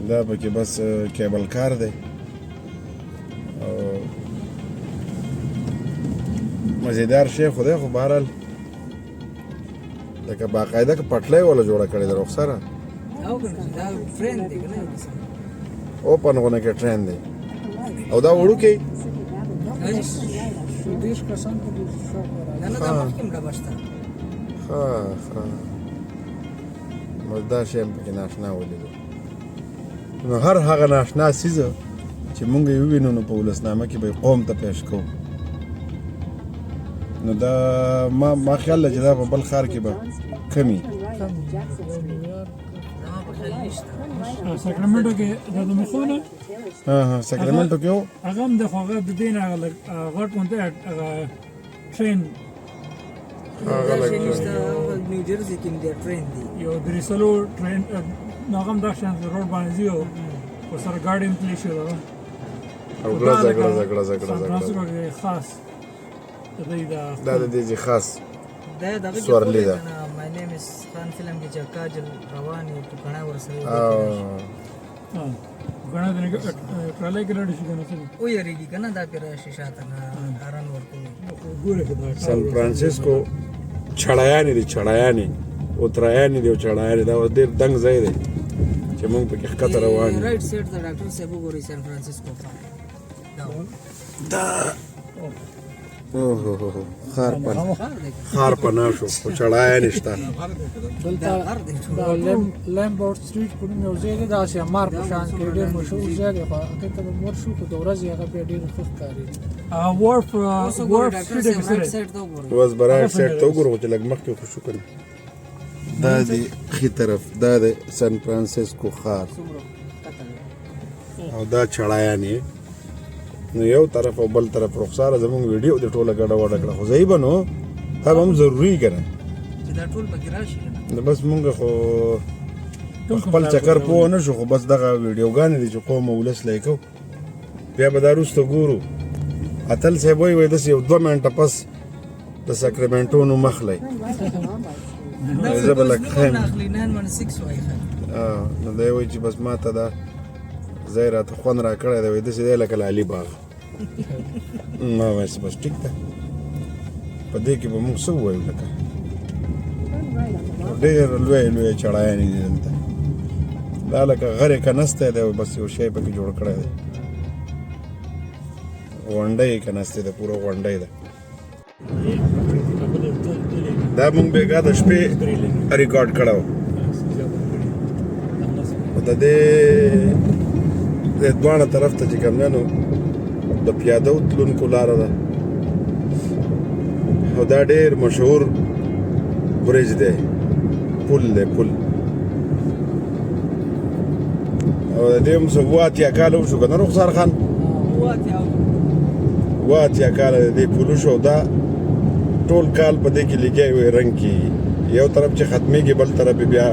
دا پکې بس کیبل کار دی او مزیدار شی خو دی، خو بهرحال لکه باقاعده که پټلۍ ولا جوړه کړې ده رخساره. او کنه دا ټرین دی کنه یو قسم اوپن غونه کې ټرین دی او دا وړوکی. 30 کسان په دې شاوخوا نه راځي. نه، دا مخکې هم ډبه شته. ښه ښه، بس دا شی هم پکې ناشنا ولیدو. نو هر هغه ناشنا څیز چې مونږ یې ووینو نو په ولسنامه کې به یې قوم ته پیش کوو. نو دا ما خیال دی چې دا په بل ښار کې به کمي. زما په خیال نشته. ساکرامنټو کې د مخونه. ها ها، ساکرامنټو کې و. هغه هم د خو هغه د دین هغه لږ غټ غونډه هغه ټرین. هغه دا لږ شی نشته. هغه نیو جرسي کې هم دی، ټرین دی. یو درې سلو ټرین، نو هغه هم دا شان روډ باندې ځي او ورسره ګاډي هم تللی شي دغه. او ګړزه ګړزه ګړزه سان ګړزه. فرانسیسکو کې خاص د دې دا دا د دې ځای خاص دا دغه کې سورلی ده. مای نیم از خان فلم کې چې کاجل رواني پکړه ورسره. او غنا د ټرالې کې لړ شي کنه څه. او یریږي کنه، دا پیر راشي شاته نه هارن ورته. ګوره خو دا سان فرانسیسکو چړایانې دي، چړایانې اترایانې دي او چړایانې. دا اوس ډېر دنګ ځای دی چې مونږ پکې ښکته روان یو. رائټ سایډ ته ډاکټر صاحب وګورئ، سان فرانسیسکو ښار دا. دا اوه هو هو، ښار په ښار دی کنه. ښار پناه شو خو چړایانې نشته. دلته دا غر دی ټول. دا لیمبورډ سټریټ په نوم یو ځای دی، داسې امار په شان کې ډېر مشهور ځای دی، خو هغې ته به مور شو، خو د ورځې هغه بیا ډېر ښه ښکاري. وارف اوس وګورئ وارف ډاکټر سټریټ صاحب کې رائټ سره سایډ ته وګورئ. اوس به رائټ سایډ ته وګورو چې لږ مخکې خو شو کنه. دا دی ښي طرف، دا دی سان فرانسیسکو ښار. څومره کته دی. او دا چړایانې، نو یو طرف او بل طرف. رخساره، زمونږ ویډیو د ټوله ګډه وډه کړه، خو ځای به نو دا به هم ضروري کنه. چې دا ټول پکې راشي کنه. نو بس مونږ خو خپل چکر پوه نه شو، خو بس دغه ویډیوګانې دي چې قوم او ولس لیکو، بیا به دا وروسته ګورو. اتل صاحب وایي، وایي داسې یو 2 منټه پس د ساکرامنټو نوم اخلئ. زه به لږ ښیم. نه اخلي، 916 وایي خلک. نو دی وایي چې بس ما ته دا ځای راته خوند راکړی دی، وایي داسې دی لکه لالي باغ. ما وایي چې بس ټیک ده، په دې کې به موږ څه ووایو؟ لکه ډېر لوی لوی چړایانې دي دلته. دا لکه غرې کنستی دی او بس یو شی پکې جوړ کړی دی، غونډۍ یې کنستې ده، پوره غونډۍ ده. دا مونږ بېګا د شپې ریکارډ کړو. او د دې د دواړه طرف ته چې کوم دی نو د پیاده تلونکو لاره ده او دا ډېر مشهور برج دی، پل دی، پل. او د دې هم څه 87 کاله وشو که نه رخسار خان؟ 87 کاله د دې پل وشو. او دا ټول کال په دې کې لګیا وي، رنګ کېږي. یو طرف چې ختمېږي بل طرف یې بیا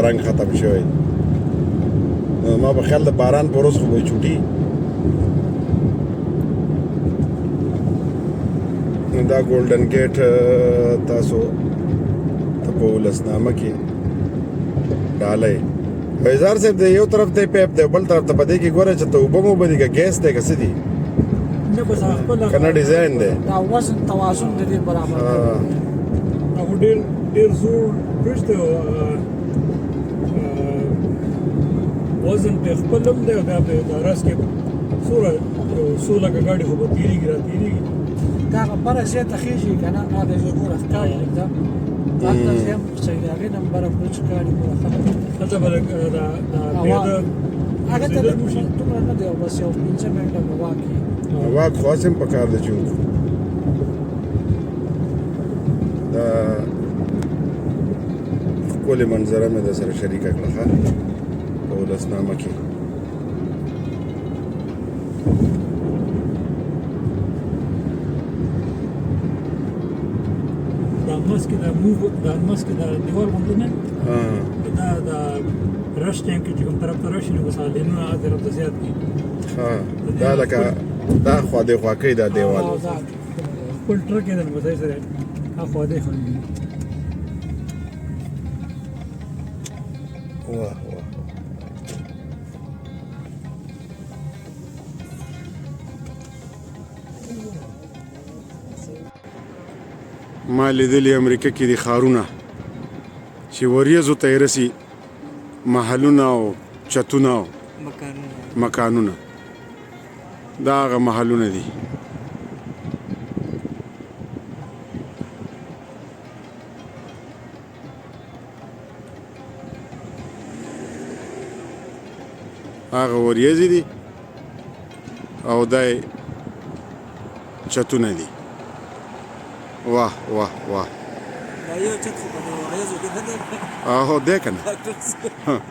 رنګ ختم شوی. نو ما په خیال د باران په ورځ خو به یې چوټي. نو دا ګولډن ګیټ تاسو ته په ولسنامه کې ډالۍ. فیضار صاحب، د یو طرف ته پیپ دی، بل طرف ته په دې کې ګوره چې ته اوبه مو به دي که ګیس دی که څه دي؟ نه، بس خپل که نه ډیزاین دی. دا وزن توازن د دې برابر کړی. هغه ډېر ډېر زوړ برج دی او هغه، وزن په خپل هم دی او بیا په دا رس کې څومره یو څو لکه ګاډي خو به تېرېږي را تېرېږي. دا هغه بره ځای ته خېژي که نه، هغه ځای ګوره ښکاري لږ، دا هلته ځای هم صحیح دی، هغې نه هم بره برج ښکاري، ګوره خلک. هلته به لږ دا دا پیاده هغه ته ګرځېدل لږ وشي. دومره نه دی، بس یو 5 منټه به واک وي. واک خو هسې هم په کار دی چې وکړو. دا ښکلې منظره مې در سره شریکه کړه ښه په ولسنامه کې. دا مسکې دا موو دا مسکې دا دیوال غونډه نه دا دا رش ټایم کې چې کوم طرف ته راشي نو بس لینونه هغه طرف ته زیات دي. ها، دا لکه دا خوا دی خوا کوي دا دیوال. او دا خپل ټرک یې د نو بس سره هغه دی خو. واه واه. ما لیدلي امریکا کې دي ښارونه چې وریځو ته یې رسي محلونه او چتونه او مکانونه. دا هغه محلونه دي. هغه وریځې دي او دا چتونه دي. واه واه واه. دا یو چت خو په دې وریځو کې نه دی. هو دی که نه؟ ډاکټر صاحب.